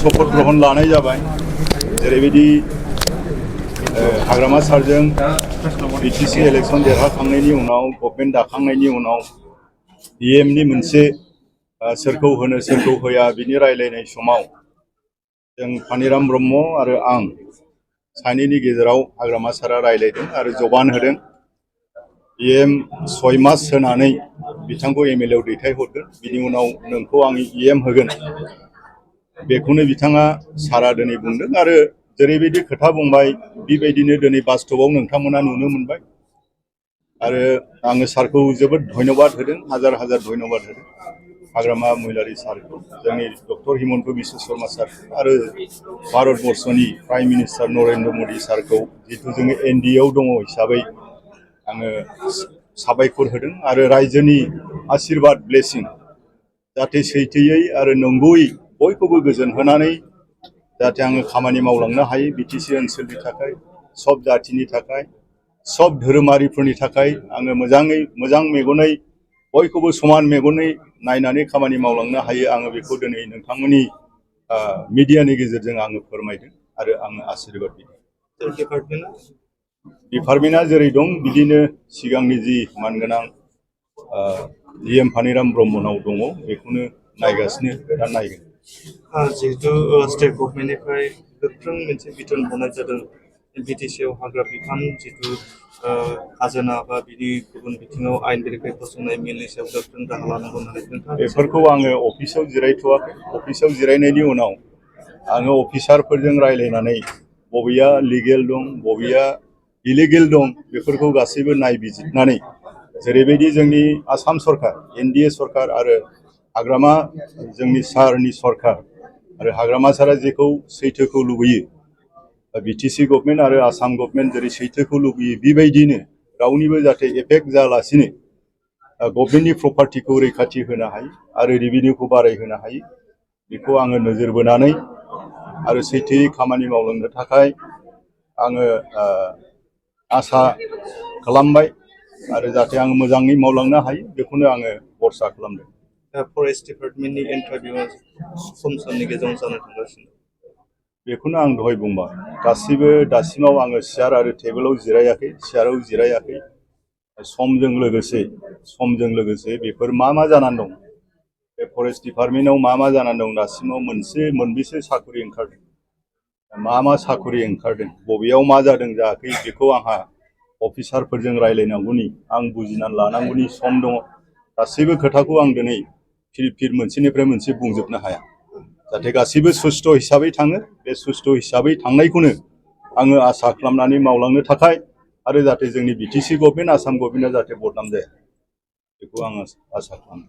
शपथ ग्रहण लानाय जाबाय जेरैबायदि हाग्रामा सारजों बीटीसी इलेक्शन देरहाखांनायनि उनाव गभर्नमेन्ट दाखांनायनि उनाव डीएमनि मोनसे सोरखौ होनो सोरखौ होया बिनि रायलायनाय समाव जों फानिराम ब्रह्म आरो आं सानैनि गेजेराव हाग्रामा सारा रायलायदों आरो जबान होदों डीएम 6 मास होनानै बिथांखौ एमएलए आव दैथायहरगोन बिनि उनाव नोंखौ आं ईएम होगोन बेखौनो बिथाङा सारा दिनै बुंदों आरो जेरैबायदि खोथा बुंबाय बेबायदिनो दिनै बास्तबआव नोंथांमोना नुनो मोनबाय आरो आङो सारखौ जोबोद धन्यबाद होदों हाजार हाजार धन्यबाद होदों हाग्रामा महिलारी सारखौ जोंनि डक्टर हिमन्त बिश्व शर्मा सारखौ आरो भारतबर्षनि प्राइम मिनिस्टार नरेन्द्र मोदी सारखौ जितु जोङो एनडिए आव दङ हिसाबै आङो साबायखर होदों आरो रायजोनि आशीर्बाद ब्लेसिं जाहाथे सैथोयै आरो नंगौयै बयखौबो गोजोन होनानै जाहाथे आङो खामानि मावलांनो हायो बीटीसी ओनसोलनि थाखाय सब जातिनि थाखाय सब धोरोमारिफोरनि थाखाय आङो मोजां मेगनै बयखौबो समान मेगनै नायनानै खामानि मावलांनो हायो आङो बेखौ दिनै नोंथांमोननि मिडियानि गेजेरजों आङो फोरमायदों आरो आङो आशीर्बाद बिदों डिपार्टमेन्टआ जेरै दं बिदिनो सिगांनि जि मानगोनां डीएम फानिराम ब्रह्मनाव दङ बेखौनो नायगासिनो दा नायगोन जिहेतु स्टेट गभर्नमेन्टनिफ्राय गोख्रों मोनसे बिथोन हरनाय जादों बीटीसीआव हाग्रा बिफान जितु खाजोना बा बिदि गुबुन बिथिङाव आयेन बेरेखायै फसंनाय मिलनि सायाव गोख्रों राहा लानांगौ होननानै नोंथाङा बेफोरखौ आङो अफिसाव जिरायथ'वाखै अफिसाव जिरायनायनि उनाव आङो अफिसारफोरजों रायलायनानै बबेया लिगेल दं बबेया इलिगेल दं बेफोरखौ गासैबो नायबिजिरनानै जेरैबायदि जोंनि आसाम सरकार एनडिए सरकार आरो हाग्रामा जोंनि सारनि सरकार आरो हाग्रामा सारा जेखौ सैथोखौ लुबैयो बीटीसी गभर्नमेन्ट आरो आसाम गभर्नमेन्ट जेरै सैथोखौ लुबैयो बेबायदिनो रावनिबो जाहाथे एफेक्ट जायालासिनो गभर्नमेन्टनि प्रपार्टिखौ रैखाथि होनो हायो आरो रेभिनिउखौ बारायहोनो हायो बेखौ आङो नोजोर बोनानै आरो सैथोयै खामानि मावलांनो थाखाय आङो आसा खालामबाय आरो जाहाथे आं मोजाङै मावलांनो हायो बेखौनो आङो भरसा खालामदों फरेस्ट डिपार्टमेन्टनि इन्टारभिउआ खम समनि गेजेराव जानो थांगासिनो बेखौनो आं दहाय बुंबाय गासिबो दासिमाव आङो सियार आरो टेबोलाव जिरायाखै सियाराव जिरायाखै समजों लोगोसे बेफोर मा जानानै दं बे फरेस्ट डिपार्टमेन्टआव मा जानानै दं दासिमाव मोनबेसे साख्रि ओंखारदों मा साख्रि ओंखारदों बबेयाव मा जादों जायाखै बेखौ आंहा अफिसारफोरजों रायलायनांगौनि आं बुजिनानै लानांगौनि सम दङ गासैबो खोथाखौ आं दिनै फिर मोनसेनिफ्राय मोनसे बुंजोबनो हाया जाहाथे गासैबो सुस्थ' हिसाबै थाङो बे सुस्थ' हिसाबै थांनायखौनो आङो आसा खालामनानै मावलांनो थाखाय आरो जाहाथे जोंनि बीटीसी गभर्नमेन्ट आसाम गभर्नमेन्टआ जाहाथे बदनाम जाया बेखौ आङो आसा खालामो।